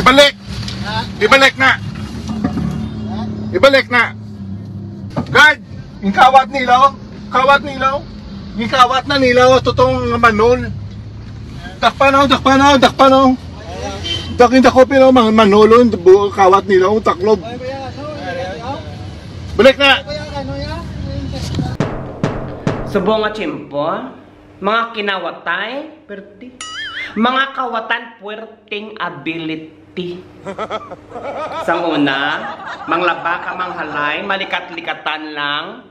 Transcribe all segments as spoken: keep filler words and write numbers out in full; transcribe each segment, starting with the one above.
Balik! Ibalik na! Ibalik na! Guard! Yung kawat nila, oh! Kawat nila, oh! Yung kawat na nila, oh! Totong manol! Dakpan, oh! Dakpan, oh! Dakpan, oh! Daking dakopin, oh! Mang-, manol, oh! Bu-, kawat nila, oh! Taklob! Balik na! Subong nga tiyempo, mga kinawatay, perti. Mga kawatan, puwerteng ability. Sang una, manglaba ka, manghalay, malikat-likatan lang.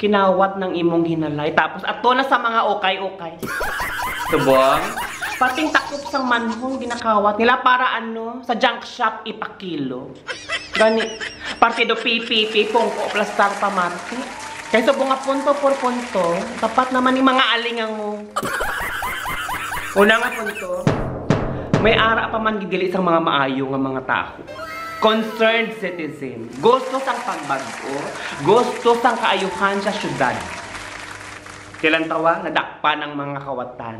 Kinawat ng imong hinalay. Tapos ato na sa mga ukay-ukay. Subong, pating takop sang manhol ginakawat nila para ano, sa junk shop ipakilo. Gani, partido pipipi, pungko, plastar, pamati. Kay subong nga punto por punto, tapat naman ni mga alingango. Una nga punto, may ara pa man gidili sang mga maayo nga mga tawo. Concerned citizen. Gusto sang pagbag-o, gusto sang kaayuhan sa syudad. Kailan tawa, nadakpan ang mga kawatan.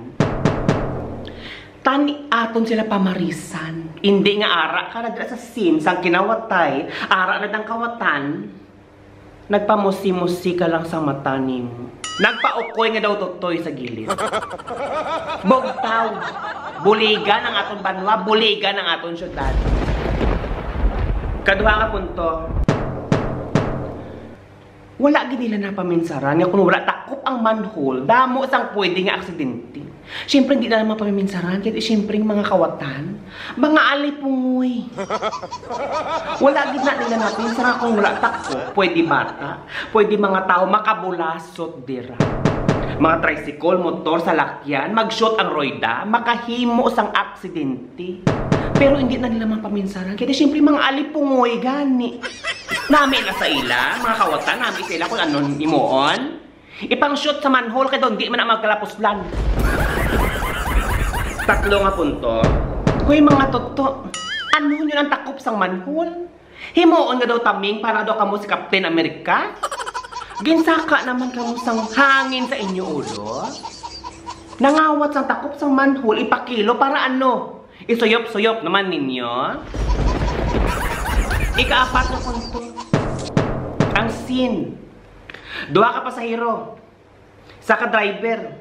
Tani aton sila pamarisan. Indi nga ara ka na dira sa scene sang kinawatay, ara na dang kawatan. Nagpamusi-musi ka lang sa mata nimo. Nagpaukoy nga daw tutoy sa gilid. Bugtaw. Buligan ang aton banwa, buligan ang aton syudad. Kaduha nga punto, wala gid nila napaminsaran nga kung wala takop ang manhole, damo sang pwede nga aksidente. Siyempre, hindi na naman pamiminsaran, kaya siyempre, mga kawatan, mga alipungoy. Wala gid na nila natin sa nga kung wala takop, pwede bata, pwede mga tao makabulasot dira. Mga tricycle, motor, salakyan, mag-shoot ang royda, makahimo sang aksidente. Pero hindi na nila mapaminsaran, kaya siyempre, mga alipungoy gani. Nami na sa ila, mga kawatan, nami sa ila kung anong imuon. Ipang-shoot sa manhole kay daw hindi man na magkalapuslan. Tatlo nga punto. Kuy, mga toto, ano yun ang takop sang manhole? Himuon nga daw taming para daw kamo si Captain America? Ginsaka naman kamo sang hangin sa inyo ulo? Nangawat sang takop sang manhole, ipakilo para ano? Isuyop-suyop naman ninyo? Ikaapat nga punto. Ang scene. Duha ka pasahero. Sa ka driver,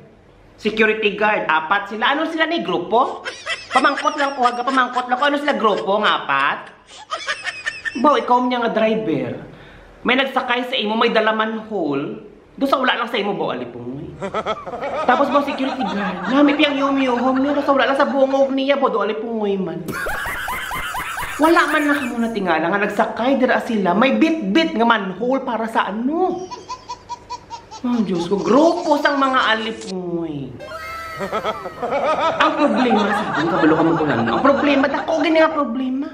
security guard, apat sila. Ano sila ni grupo? Pamangkot lang ko, haga pamangkot lang ko. Ano sila grupo nga apat? Bo, ikaw niya nga driver. May nagsakay sa imo, may dala manhole. Do sa wala lang sa imo, bo, alipungoy. Tapos bo, security guard. Nami piyang yumyuhom niya, do sa wala lang sa bungog niya, bo, do alipungoy man. Wala man na kamo natingala nga nagsakay dira sila, may bitbit nga manhole para sa ano? Oh, Diyos ko, grupo sang mga alipungoy. Ang problema sa atin, kabalo ka mo kung ano. Ang problema, dako gini nga problema.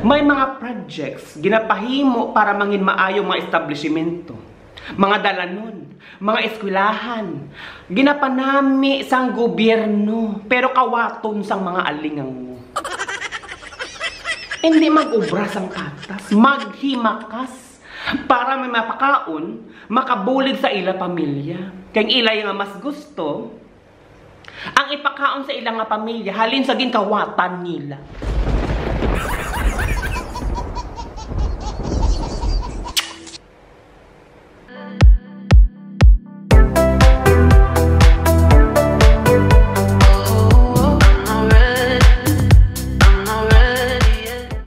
May mga projects ginapahimo para mangin maayo mga establishmento, mga dalanon, mga eskwelahan. Ginapanami sang gobyerno, pero kawaton sang mga alingango. Hindi mag-obra sang patas, maghimakas. Para may mapakaon, makabulig sa ila pamilya. Kay ang ila nga mas gusto, ang ipakaon sa ila nga pamilya, halin sa ginkawatan nila.